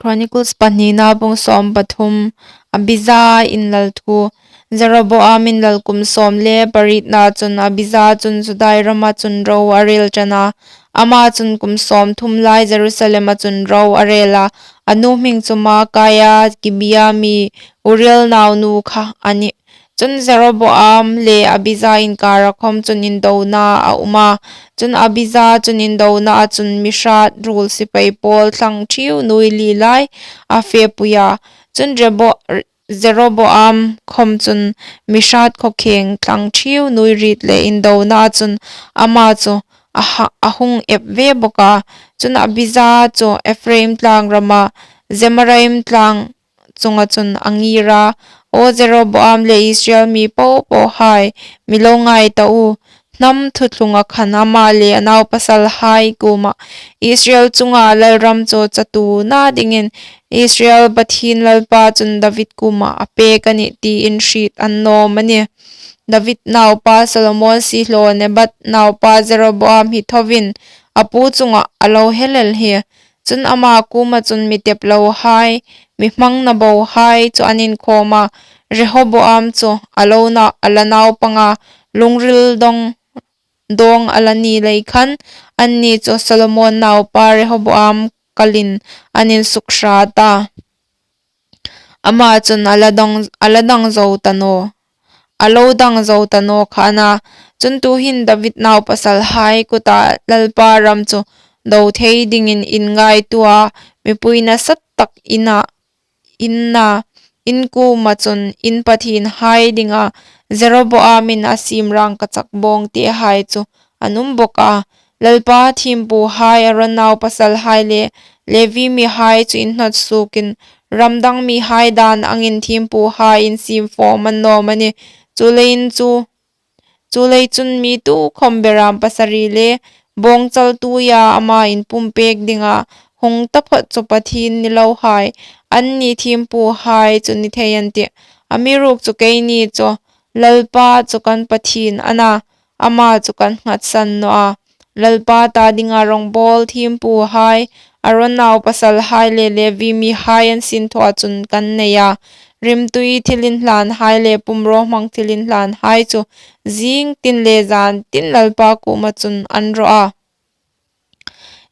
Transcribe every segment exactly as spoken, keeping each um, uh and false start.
Chronicles pahnina bung sawm pathum. Abija inlal thu. Jeroboam inlal kum sawm le parietna chun Abija chun Judai rama chun ro a rel ṭan a. Ama chun kum sawm thum lai Jerusalema chun ro a rel a. A nu hming chu Makaia, Gibea mi Uriel naunu kha a nih. Chun Jeroboam le Abija inkara khawm chun indona a um a. Chun Abija chun indona a chun mi hrat ruol sipai pawl thlang ṭhiu nuoi li lai a fepui a. Chun Jebo-, Jeroboam khawm chun mi hrat khawkheng thlang ṭhiu nuoi riet le indona a chun ama chu a ha-, a hung ep ve bawk a. Chun Abija chu Ephraim tlang rama Zemaraim tlang chunga chun a ngir a, "Aw Jeroboam le Israel mi popo hai, mi lo ngai ta u. Hnam thuthlunga khan ama le a naupasalhai kuoma Israel chunga lalram chu chatuona dingin Israel Pathien Lalpa chun David kuoma a pek a nih tiin hriet a ni naw am a ni? David naupa Solomon siehlaw Nebat naupa Jeroboam hi thovin a pu chunga a lo hel el hi." Chun ama kuoma chun mi teplohai, mi hmangna bohai chu an inkhawm a. Rehoboam chu a lo na-, a la naupanga lungril dawng, dawng a la ni lei khan, anni chu Solomon naupa Rehoboam kalin an insukhrât a. Ama chun a la dang, a la dang zo ta naw, a lo dang zo ta naw kha a na. Chun tuhin David naupasalhai kuta Lalpa ram chu do thei dingin inngaituo a, mipui nasa tak ina, inna, in kuoma chun in pathienhai dinga Jeroboamin a siem rangkachak bawngtehai chu an um bawk a. Lalpa thiempuhai, Aron naupasalhai le Levi mihai chu inhnawt suokin, ram dang mihai dan angin thiempuhai insiem fawm a ni naw am a ni? Chuleiin chu, chuleiin chun mi tukhawm beram pasari le bawngchal tuia ama inpumpêk dinga hung taphawt chu Pathien ni lohai, anni thiempuhai chu ni thei an tih. Amiruokchu keini chu Lalpa chu kan Pathien a na, ama chu kan nghatsan naw a. Lalpa ta dinga rawngbawl thiempuhai, Aron naupasalhai le Levi mihai an sinthawa chun kan nei a. Rimtui thilinhlanhai le pumrawhmang thilinhlanhai chu zing tin le zan tin Lalpa kuoma chun an raw a.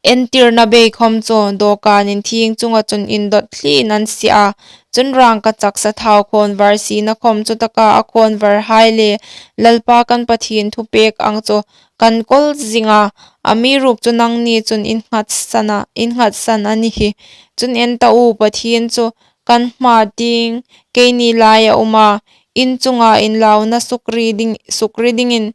Entirna bei khawm chu dawkan inthieng chunga chun indawt thlin an sie a. Chun rangkachak sathau khawnvar siena khawm chutaka a khawnvarhai le Lalpa kan Pathien thupêk ang chu kan kawl zing a. Amiruokchu nangni chun in nghatsan a, in nghatsan a ni hi. Chun en ta u, Pathien chu kan hma tieng keini lai a um a, in chunga inlauna sukri ding, sukri dingin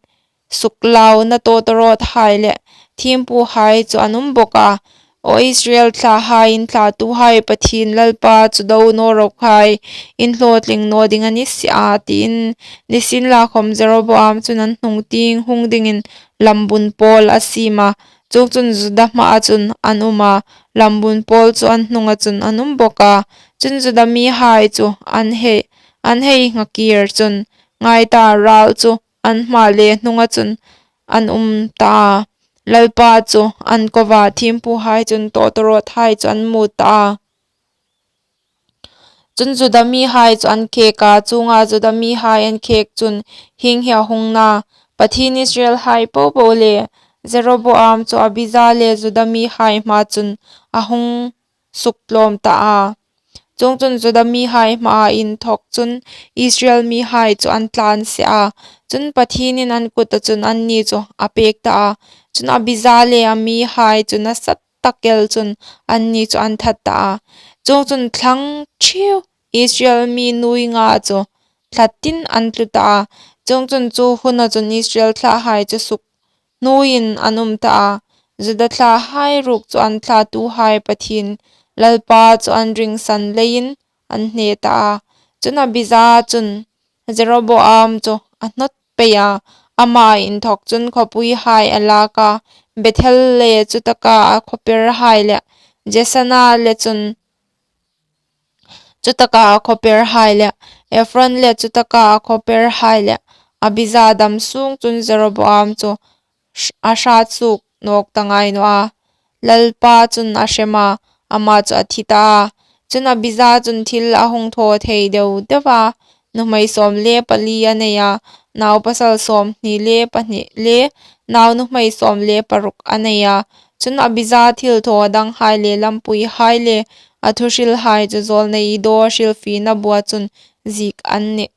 suklauna tawtawrawthai le thiempuhai chu an um bawk a. Aw Israel thlahai, in thlatuhai Pathien Lalpa chu do naw ro khai, in hlawtling naw ding a ni si a, tiin. Nisienlakhawm Jeroboam chun an hnung tieng hung dingin lambun pawl a siem a. Chuongchun Juda hmaa chun an um a, lambun pawl chu an hnunga chun an um bawk a. Chun Juda mihai chu an hei, an hei ngha kîr chun, ngai ta, ral chu an hma le hnunga chun an um ta a. Lalpa chu an ko a, thiempuhai chun tawtawrawthai chu an mu ta a. Chun Juda mihai chu an khêk a, chuonga Juda mihai an khêk chun hieng hi a hung na, Pathien Israelhai popo le Jeroboam chu Abija le Juda mihai hmaa chun a hung suktlawm ta a. Chuongchun Juda mihai hmaa inthawk chun Israel mihai chu an tlan si a. Chun Pathienin an kuta chun anni chu a pêk ta a. Chun Abija le a mihai chu nasa tak el chun anni chu an that ta a. Chuongchun thlang ṭhiu Israel mi nuoi nga chu thlatin an tlu ta a. Chuongchun chu huna chun Israel thlahai chu suk hnuoiin an um ta a. Juda thlahai ruok chu an thlatuhai Pathien Lalpa chu an ringsan leiin an hne ta a. Chun Abija chun Jeroboam chu a hnawt pei a, ama inthawk chun khawpuihai a lak a, Bethel le chutaka a khawperhai le, Jesana le chun chutaka a khawperhai le, Ephron le chutaka a khawperhai le, Abija dam sung chun Jeroboam chu a hrat suok nawk ta ngai naw a. Lalpa chun a hrem a, ama chu a thi ta a. Chun, Abija chun thil a hung thaw thei deu deu a, nuhmei sâwm le pali a nei a, naupasal sâwmhni le pahni le naunuhmei sâwm le paruk a nei a. Chun, Abija thilthaw danghai le lampuihai le a thuhrilhai chu zâwlnei Ido hrilfiena bua chun ziek an nih.